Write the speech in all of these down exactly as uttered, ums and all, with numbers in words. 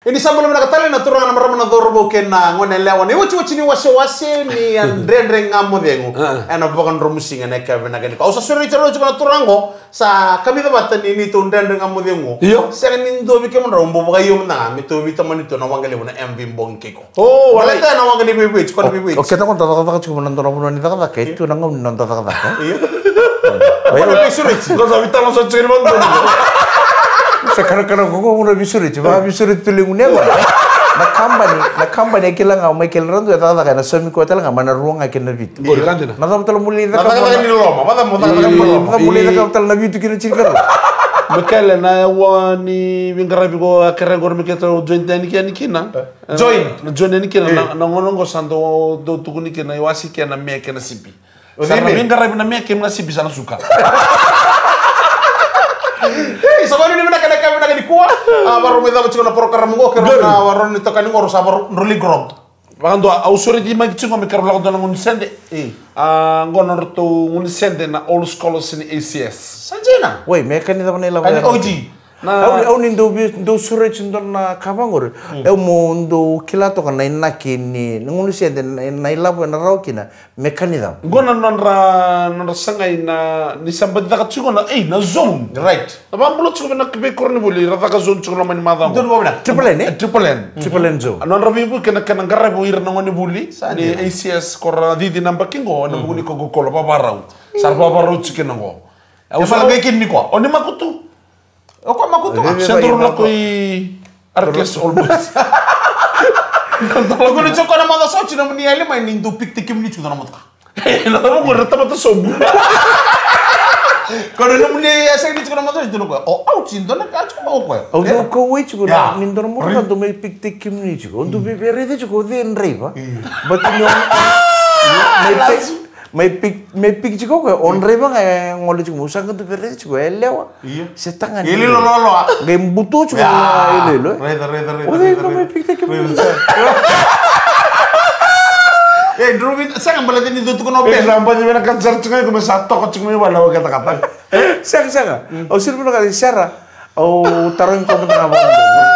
Ia ni sa bula vinaka tale na turaga, na marama, na cauravou kei na gone yalewa, na iwatiwati ni wasewase ni a Dredre Ga Mo Cegu. Ah. Ena vakadromusiga na yakavi vinaka nikua. Au sa sureti rau tiko na turaga qo, sa kamica vata ni neitou Dredre Ga Mo Cegu. Io. Sega ni dua vei kemudrau bau vakaio mada ga me tou veitamani tu na waqa levu na M V Bogi Keiko. O, baleta na waqa ni veivueti, ko na veivueti. O keda qo da cakacaka tiko mai na dua na vanua ni cakacaka, e tu na gauna ni noda cakacaka. Io. Ko na veisureti. Ko sa vitala sa tiko ni vanua. Sa kanakana ko qo na veisureti, vakaveisureti tu lequ ni yaqona. Na kabani, na kabani e kila ga o Michael Radu e cakacaka ena saumi koya tale ga mai na rua ga kei na vitu. Qori ka dina. Na cava tale mo lai cakava? Na cakacaka ni loma, vacava mo cakacaka ni loma? Na cava mo lai cakava tale na vitu kei na tinikarua? Michael, na yawa ni veiqaravi ko a kerea qori me keitou join yani kina. Join. Na join yani kina, na, na gauna qo sa dau, dau tukuni kina, iwasi kei na me kei na sipi. Sa na veiqaravi na me kei na sipi sa na suka. Ei, sa vanuinui vinaka na yakavi vinaka nikua. A, varau mai cava tiko na porokaramu qo, keirau na varau ni tokani qo, rau sa varau, rau lai grog. Vakadua, au sureti mai tiko me keirau lako dua na gaunisede. A, qo na nodratou gaunisede na Old Scholars ni A C S. Sa dina. Wai, me kani cava na ilavo ya? Kani O G. Na au, au ni dau vi-, dau sureti dua na ka vaqori. Au mo dau kila toka na inaki ni, na gaunisede na, na ilavo ena rawa kina, me kani cava. Qo na nodra, nodra sagai na, ni sa bati caka tiko na, ei, na zone. Right. Na vabula tiko na veikoronivuli, ra caka zone tiko na loma ni macawa. Donu vau vinaka. Triple N, e? E, Triple N. Triple N zone. A nodra veivuke na kena qaravi o ira na gonevuli, ni A C S ko ra cici na baki qo, na vuku ni Coca-Cola, vavarau. Sa ra vavarau tiko kina qo. Au sa qai kina ni koa. O ni makutu. O koya makutu ga. Senta ro lako i Arcus Old Boys. Tukuna tiko na macawa sa oti nomuni yali mai ni dou pick-taki kemuni tiko na motoka. Na cava ko ra tamata sobu. Ko na nomuni yasaki ni tiko na macawa oti dou na koya. O au ti dou na ka tiko o koya. Au dou kauwai tiko na ni dou na motoka dou mai pick-taki kemuni tiko. Dou veivereca tiko o cei draiva. But ni o mai pick Mai pick, mai pick tiko koya, o draiva ga e gole tiko, au sa qai dau veireca tiko, e lewa. Io. Se tagane. Iloilo loa. Qai buto tiko na iloilo. Raica, raica, raica. O cei dou mai pick-taki kemuni? E, draiva, sega baleta ni dou tukuna o Ben. E, sa baci vei na kansara tiko, ko me sa toka tiko mai vale, o keta kata. Sega, sega. Au siri vei na ka sara. Au tarogi koya mada ga vaka.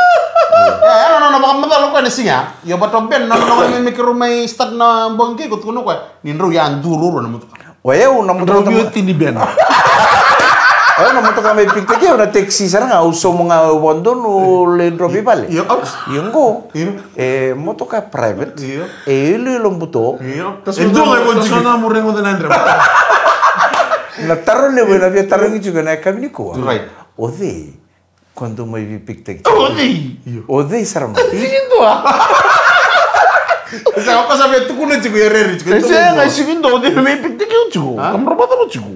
E, e, nona vakamacala o koya na siga. Io, vata o Ben, nona, nona, me, me keirau mai start na bogi qo, tukuna o koya ni drau ya duru ruarua na motoka. O yau na motoka. Drau via tini Ben. O yau na motoka mai pick-taki, au na taxi sara ga, au sauma ga au vakadonu, lai drop i vale. Io, au. Io, qo. Io. E, motoka private. Io. E iloilo buto. Io. E dua ga e vo tiko. Na taro levu ena via tarogi tiko ena yakavi nikua. Right. O cei? Ko dou mai veipick-taki. O cei? O cei sara mai? Sigi dua. Sa ko sa via tukuna tiko, e rere tiko. E sega, sigi dua, o cei mai pick-taki au tiko. Kam ro vata ro tiko.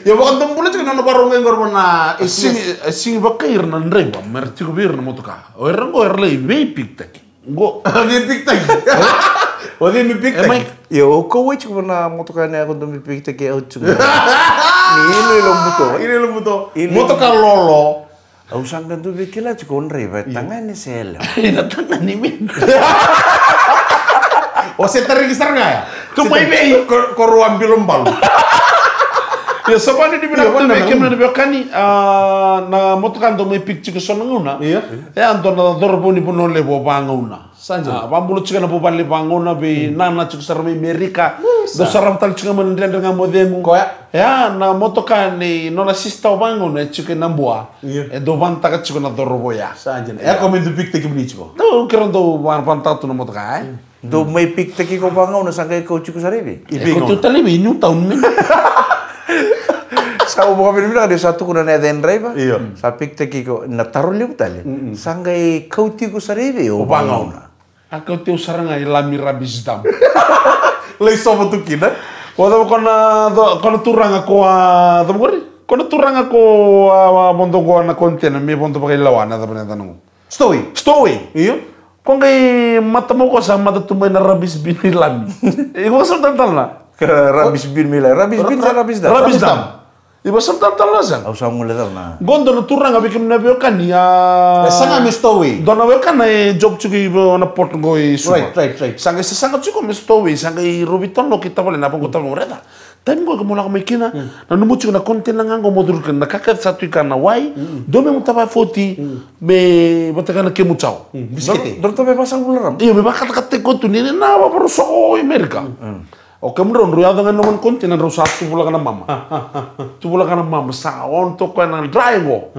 Io, vakadomobula tiko na nona vakarau qori vua na A C S. Sigi, sigi vakai ira na draiva, me ra tiko vei ira na motoka. O ira qo era lai veipick-taki. Qo. Veipick-taki. O cei me pick-taki? Io, o kauwai tiko na motoka na yako dou me pick-taki au tiko. Ni iloilo buto. Iloilo buto. Motoka lolo. Au sa qai dau veikilai tiko o draiva e tagane se yalewa. Ina tagane me. O se tariki sara ga ya. Tu mai vei. Ko, ko rua bilo balu. Io, sa vani ni vinaka tu vei kemuni na veiwekani, a, na motoka dou mai pick tiko so na gauna. Io. E a dua na cauravou ni Vanua Levu o Vagauna. Sa dina. A, vakabula tiko na vuvale Vagauna vei nana tiko sara mai Merika. Dou sarava tale tiko mai na Dredre Ga Mo Cegu. Koya. E a na motoka nei nona sister o Vagauna e tiko e Nabua. Io. E dou vanataka tiko na cauravou ya. Sa dina. E a ko me dou pick-taki kemuni tiko. Dou kira dou vanataka tu na motoka, e? Dou mai pick-taki ko Vagauna sa qai kau tiko sara i vei? I vei gauna? Kau tiko tale i vei Newtown me. Sa au vakavinavinaka ni sa tukuna na yaca e draiva. Io. Sa pick-taki ko na taro levu tale. Sa qai kau tiko sara i vei o Vagauna? A kauti au sara ga i Lami Rubbish Dump. Lai sova tu kina. Ko cava ko na, ko na turaga ko a, cava qori? Ko na turaga ko a, a vodo qo na container me vodo vakailawa na cava na yacana qo? Stowaway. Stowaway. Io. Ko qai mata mo ko sa mata tu mai na rubbish bin i Lami. Iko sa talatala na? Rubbish bin mai Lami. Rubbish bin sa rubbish dump. Rubbish dump. Iko sa talatala na sa? Au sa gole cava na. Qo dua na turaga vei kemuni na veiwekani a. E saga me stowaway. Dua na wekana e job tiko i na port qo i Suva. Right, right, right. Sa qai sasaga tiko me stowaway, sa qai rovi tano ki tavale na vangu tavale reta. Taimi qo ke mo lako mai kina, na nomu tiko na container ga qo mo curu kina, na ka kece sa tu i ka na wai, dua me mo tava foti, me vata kei na kemu chao. Bisikete. Dro tobe vasa vula ram. Io, me vakatakata ko tu ni na vavaro soko i Amerika. O kemudrau drau yaco ga na one container drau sa tu vula ga na mama. Tu vula ga na mama, sa on to ko na dry qo.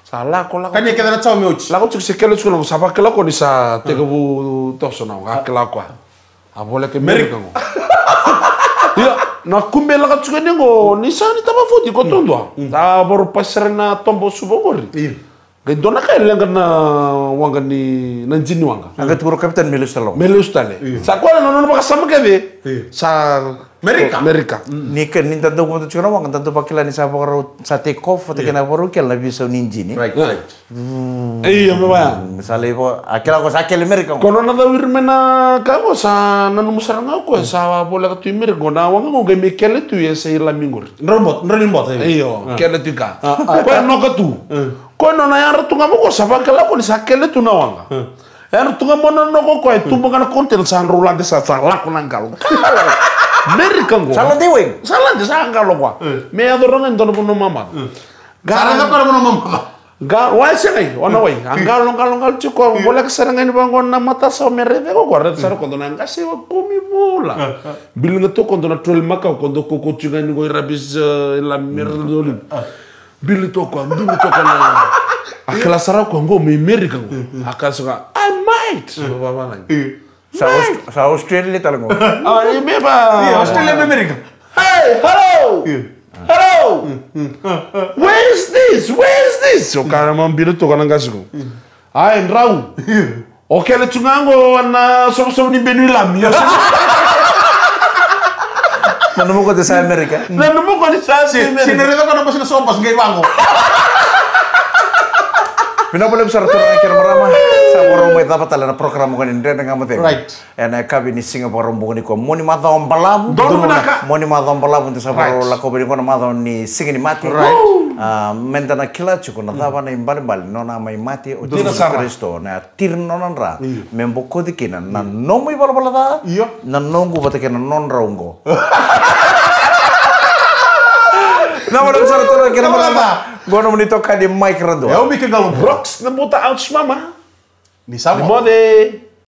Sa lako, lako. Kani kece na chao me oti. Lako tiko se kele tiko na qo, sa vakila ko ni sa tekivu toso na qo, a kila ko. A voleka i Merika qo. Ia, na kube laka tiko ni qo, ni sa ni tava foti ko todua. Sa varo pasere na tobo suva qori. Io. Qai dua na ka e leqa na waqa ni, na jini waqa. A qai tukuna kapitani me lesu tale. Me lesu tale. Io. Sa koya na nona vakasama kece. Io. Sa Merika. Merika. Ni ka, ni da dau vodo tiko na waqa, da dau vakila ni sa vakarau, sa take off, vata kei na vakarau kele na visau ni jini. Right, right. Io, me vaya. Mm, sa lai vo, a kila ko sa kele Merika qo. Ko nona cau iri mai na ka qo, sa nanuma sara ga o koya, sa voleka tu i Merika qo, na waqa qo qai me kele tu e sa i lami qori. Drau bot, drau ni bot, e. Io, kele tu i ka. Koya noka tu. Koya nona yadra tu ga mo ko sa vakila ko ni sa kele tu na waqa. Yadra tu ga mo na noko koya, e tubu ga na container sa drau lade sa, sa lako na qalo. Merika qo. Sa lade wai. Sa lade sa qalo koya. Me yaco ra ga e dua na vanua mamaca. Sa raica koya na vanua mamaca. Ga, wai se gai, o na wai. A qalo, qalo, qalo tiko, voleka sara ga ni vaqo na matasawa me raica ko, ko raica sara ko dua na qase wa kumi vula. Biliga tu ko dua na troli makau, ko dua ko ko tiko ga ni ko i rabis, e, la merda doli. Bili tu ko, bili tu ko na. A kila sara ko qo me Merika qo. A kila sara, I might. Vavalagi. Sa Aust-, sa Australia tale qo. A, e me va. Io, Australia me Amerika. Hey, hello. Io. Hello. Where is this? Where is this? O kara ma bira tu kana qasi qo. Ai, drau. O kele tu ga qo na sovosovo ni benu i lami. Na nomu ko te sa Amerika. Na nomu ko te sa Amerika. Sina reda ko na basi na sopas qai vaqo. Vinaka vakalevu sara turaga kei na marama. Sa vakarau mai cava tale na program ko ni Dredre Ga Mo Cegu. Right. Ena yakavi ni siga Vakaraubuka nikua, Moniti macawa balavu. Donu vinaka. Moniti macawa balavu, da sa vakarau lakova nikua na macawa ni Siga ni Mate. Right. A, meda na kila tiko na cava na ibalebale ni nona mai mate o Jisu Karisito, na tiri na nona dra me bokoci kina na nomu ivalavala ca, na noqu vata kei na nodrau qo. Na vale sara turaga kei na marama. Qo nomuni itokani Mike Radua. Au Mike Galo. Brooks na buta, ouch mama. Ni sa moce.